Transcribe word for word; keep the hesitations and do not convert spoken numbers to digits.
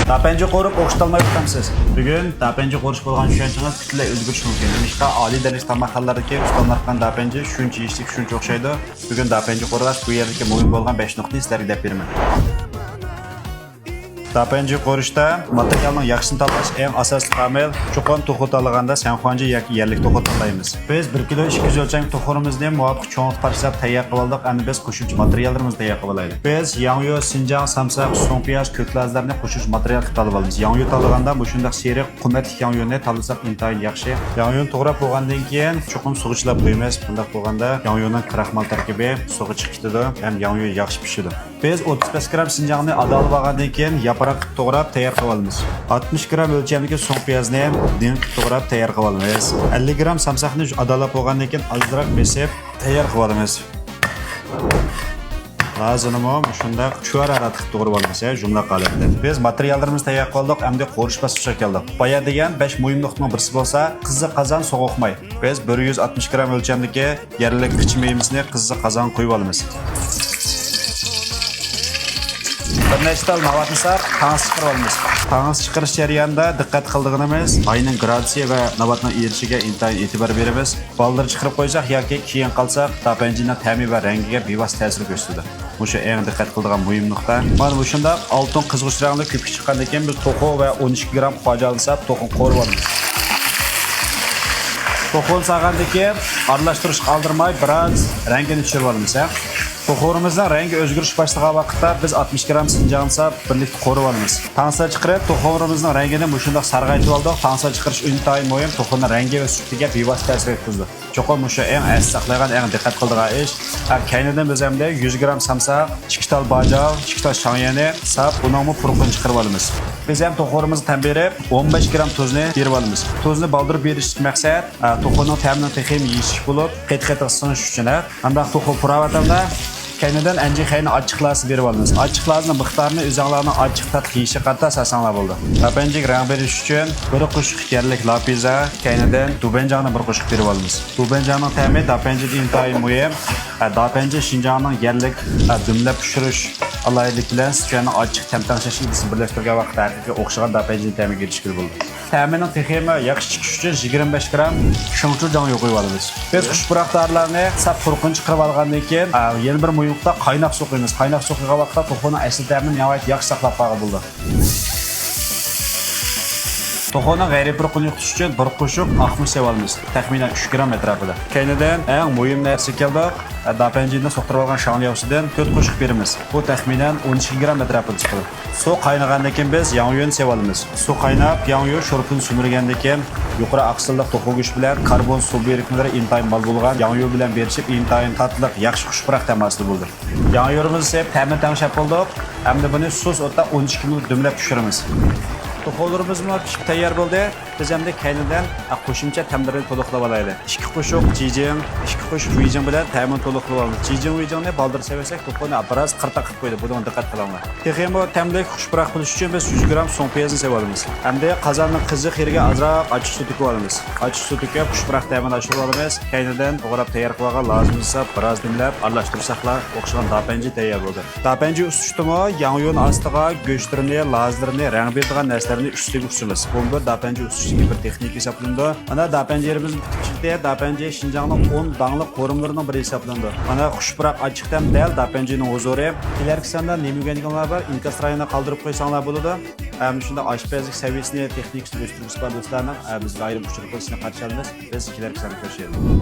داپەنجى قورۇپ ئوخشىتالمايۋاتامسىز؟ بۈگۈن داپەنجى قورۇش بولغان چۈشەنچىڭىز پۈتۈنلەي ئۆزگىرىشى مۇمكىن. نېمىشقا ئالىي دەرىجە تاماقخانىلاردىكى ئۇستاملار قىلغان داپەنجى شۇنچە يېيىشلىك، شۇنچە ئوخشايدۇ. بۈگۈن داپەنجى قورۇلۇش بۇ يەردىكى مۇھىم بولغان بەش نۇقتىنى سىلەرگە دەپ بېرىمەن. داپەنجى قورۇشتا ماتېرىيالنىڭ ياخشىسىنى تاللاش ئەڭ ئاساسلىق ئامىل. چوقۇم توخۇ تاللىغاندا سەنخۇەنجى ياكى يەرلىك توخۇ تاللايمىز. بىز بىر كىلو ئىككى يۈز ئۆلچەملىك توخۇلىرىمىزنى مۇۋاپىق چوڭلۇقتا پارچىلاپ تەييار قىلىۋالدۇق. ئەمدى بىز قوشۇمچە ماتېرىياللىرىمىزنى تەييار قىلىۋالايلى. بىز ياڭيۇ، سىنجاڭ سامساق، سۇڭپىياز، كۆك لازلارنى قوشۇمچە ماتېرىيال قىلىپ تاللىۋالىمىز. ياڭيۇ تاللىغاندا مۇشۇنداق سېرىق قۇمەتلىك ياڭيۇنى تاللىساق ئىنتايىن ياخشى. ياڭيۇنى توغراپ بولغاندىن كېيىن چوقۇم سۇغا چىلاپ قويىمىز. بۇنداق بولغاندا ياڭيۇنىڭ كراخمال تەركىبى سۇغا چىقىپ كېتىدۇ ھەم ياڭيۇ ياخشى پىشىدۇ. بىز ئوتتۇز بەش گرام سىنجاڭنى ئادالىپ ئالغاندىن كېيىن ياپراق قىلىپ توغراپ تەييار قىلىۋالىمىز. ئاتمىش گرام ئۆلچەمدىكى سۇڭپىيازنى دىڭ قىلىپ توغراپ تەييار قىلىۋالىمىز. ئەللىك گرام سامساقنى ئادالىپ بولغاندىن كېيىن ئازراق بېسىپ تەييار قىلىۋالىمىز. لازىنىمۇ مۇشۇنداق چۇۋار ھالەتتە قىلىپ توغراپ ئالىمىز، ھە، يۇمىلاق ھالەتتە. بىز ماتېرىياللىرىمىزنى تەييار قىلدۇق، ئەمدى قورۇش باسقۇچىغا كەلدۇق. بايا دېگەن بەش مۇھىم نۇقتىنىڭ بىرسى بولسا، قىزىق قازان سوغۇقماي. بىز بىر يۈز ئاتمىش گرام ئۆلچەمدىكى يەرلىك قىچا مېۋىسىنى قىزىق قازانغا قۇيۇپ ئالىمىز. بىر نەچچە تال ناۋاتنى ساپ، تانسا چىقىرىپ ئالىمىز. تانسا چىقىرىش جەريانىدا دىققەت قىلىدىغىنىمىز، ماينىڭ گرادۇسى ۋە ناۋاتنىڭ ئېرىشىشىگە ئىنتايىن ئېتىبار بېرىمىز. بالدۇر چىقىرىپ قويساق ياكى كېيىن قالساق، داپەنجىنىڭ تەمى ۋە رەڭگىگە بىۋاسىتە تەسىر كۆرسىتىدۇ. مۇشۇ ئەڭ دىققەت قىلىدىغان مۇھىم نۇقتا. مانا مۇشۇنداق ئالتۇن قىزغۇچ رەڭلىك كۆپۈك چىققاندىن كېيىن بىز توخۇ ۋە ئون ئىككى گرام خۇاجالنى ساپ توخۇنى قورۇپ ئالىمىز. توخۇنى سالغاندىن كېيىن ئارىلاشتۇرۇشقا ئالدىرىماي بىراز رەڭگىنى چۈشۈرۈپ ئالىمىز، ھە. توخۇمىزنىڭ رەڭگى ئۆزگىرىش باشلىغان ۋاقىتتا بىز ئاتمىش گرام سىنجاڭنى ساپ بىرلىكتە قورۇپ ئالىمىز. تانسا چىقىرىپ توخۇمىزنىڭ رەڭگىنى مۇشۇنداق سارغايتىپ ئالدۇق. تانسا چىقىرىش ئىنتايىن مۇھىم، توخۇنىڭ رەڭگى ۋە سۈپىتىگە بىۋاسىتە تەسىر يەتكۈزىدۇ. چوقۇم مۇشۇ ئەڭ ئەستە ساقلايدىغان، ئەڭ دىققەت قىلىدىغان ئىش. ھە، كەينىدىن بىز ئەمدى يۈز گرام سامساق، ئىككى تال باجاۋ، ئىككى تال شاڭيەنى ساپ، ئۇنىڭمۇ پۇرىقىنى چىقىرىپ ئالىمىز. بىز ھەم توخۇمىزغا تەم بېرىپ، ئون بەش گرام تۇزنى بېرىپ ئالىمىز. تۇزنى بالدۇر بېرىشتىكى مەقسەت، ھە، توخۇنىڭ تەمىنىڭ تېخىمۇ يېيىشلىك بولۇپ، قېتىق-قېتىق سىڭىشى ئۈچۈن، ھە. ئانداق توخۇ پۇراۋاتامدا، كەينىدىن ئەنجىخەينى ئاچچىقلاسى بېرىپ ئالىمىز. ئاچچىقلاسىنىڭ مىقدارىنى ئۆزۈڭلارنىڭ ئاچچىق تاتلىق يېيىشىگە قارىتا سالساڭلار بولىدۇ. داپەنجىگە رەڭ بېرىش ئۈچۈن بىر قوشۇق يەرلىك لاپىزا، كەينىدىن دۇبەنجاڭنى بىر قوشۇق بېرىپ ئالىمىز. دۇبەنجاڭنىڭ تەمى داپەنجىدە ئىنتايىن مۇھىم. ھە، داپەنجى شىنجاڭنىڭ يەرلىك، ھە، دۈملەپ پىشۇرۇش ئالاھىدىلىكى بىلەن سىچۈەننىڭ ئاچچىق تەم تەڭشەش ئىگىسىنى بىرلەشتۈرگەن ۋاقىتتا ھەقىقىي ئوخشىغان داپەنجىنىڭ تەمىگە ئېرىشكىلى بولىدۇ. تەمىنىڭ تېخىمۇ ياخشى چىقىشى ئۈچۈن يىگىرمە بەش گرام شېڭچۇجاڭيۇ قويۇپ ئالىمىز. بىز خۇشپۇراق دارىلارنى ساپ پۇرىقىنى چىقىرىپ ئالغاندىن كېيىن، ئا، يەنە بىر مۇھىم نۇقتا، قايناق سۇ قۇيىمىز. قايناق سۇ قۇيغان ۋاقىتتا توخۇنىڭ ئەسلى تەمىنى ناھايىتى ياخشى ساقلاپ قالغىلى بولىدۇ. توخۇنىڭ غەيرىي پۇرىقىنى يوقىتىش ئۈچۈن بىر قوشۇق ئاق مۇچ سېلىپ ئالىمىز. تەخمىنەن ئۈچ گرام ئەتراپىدا. كەينىدىن ئەڭ مۇھىم نەرسىگە كەلدۇق. داپەنجىدىن سوقتۇرۇپ ئالغان شاڭلياۋسىدىن تۆت قوشۇق بېرىمىز. بۇ تەخمىنەن ئون ئىككى گرام ئەتراپىدا چىقىدۇ. سۇ قاينىغاندىن كېيىن بىز ياڭيۇنى سېلىپ ئالىمىز. سۇ قايناپ، ياڭيۇ شورپىنى سۈمۈرگەندىن كېيىن، يۇقىرى ئاقسىللىق توخۇ گۆشى بىلەن كاربون سۇ بىرىكمىلىرى ئىنتايىن مول بولغان ياڭيۇ بىلەن بىرلىشىپ، ئىنتايىن تاتلىق، ياخشى خۇشپۇراق تەم ھاسىل بولىدۇ. ياڭيۇمىزنى سېلىپ، تەمىنى تەڭشەپ بولدۇق. ئەمدى بۇنى سۇس ئوتتا ئون ئىككى مىنۇت دۈملەپ پىشۇرىمىز. توخۇلىرىمىزمۇ پىشىپ تەييار بولدى. بىز ئەمدى كەينىدىن قوشۇمچە تەملىرىنى تولۇقلاپ ئالايلى. ئىككى قوشۇق جىجىڭ، ئىككى قوشۇق ۋىجىڭ بىلەن تەمىنى تولۇقلاپ ئالىمىز. جىجىڭ ۋىجىڭنى بالدۇر سېلىۋەتسەك، توخۇنى بىراز قىرتاق قىلىپ قويىدۇ. بۇنىڭغا دىققەت قىلىڭلار. تېخىمۇ تەملىك، خۇشپۇراق بولۇش ئۈچۈن بىز يۈز گرام سۇڭپىيازنى سېلىپ ئالىمىز. ئەمدى قازاننىڭ قىزىق يېرىگە ئازراق ئاچچىق سۇ تۆكۈپ ئالىمىز. ئاچچىق سۇ تۆكۈپ، خۇشپۇراق تەمىنى ئاشۇرۇپ ئالىمىز. كەينىدىن توغراپ تەييار قىلىپ ئالغان لازىمىنى ساپ، بىراز دۈملەپ ئارىلاشتۇرساقلا، ئوخشىغان داپەنجى تەييار بولدى. داپەنجى ئۇسسۇشتىمۇ ياڭيۇنىڭ ئاستىغا گۆشلىرىنى، لازلىرىنى، رەڭ بېرىدىغان نەرسىلەرنى ئۈستىگە ئۇسسىمىز. بۇمۇ بىر داپەنجى ئۇسسۇشتىكى بىر تېخنىكا ھېسابلىنىدۇ. مانا داپەنجىلىرىمىزنى پۈتۈپ چىقتى. داپەنجى شىنجاڭنىڭ ئون داڭلىق قورۇمىلىرىنىڭ بىرى ھېسابلىنىدۇ. مانا خۇشپۇراق ئاچچىق تەم دەل داپەنجىنىڭ ھۇزۇرى. كېلەركى ساندا نېمە ئۆگەنگىنىڭلار بار، ئىنكاس رايونىغا قالدۇرۇپ قويساڭلار بولىدۇ. ھەم شۇنداق ئاشپەزلىك سەۋىيەسىنى، تېخنىكىسىنى ئۆستۈرگۈسى بار دوستلارنىڭ، ئە، بىزگە ئايرىم ئۇچۇر قىلىشىنى قارشى ئالىمىز. بىز كېلەركى ساندا كۆرۈشەيلى.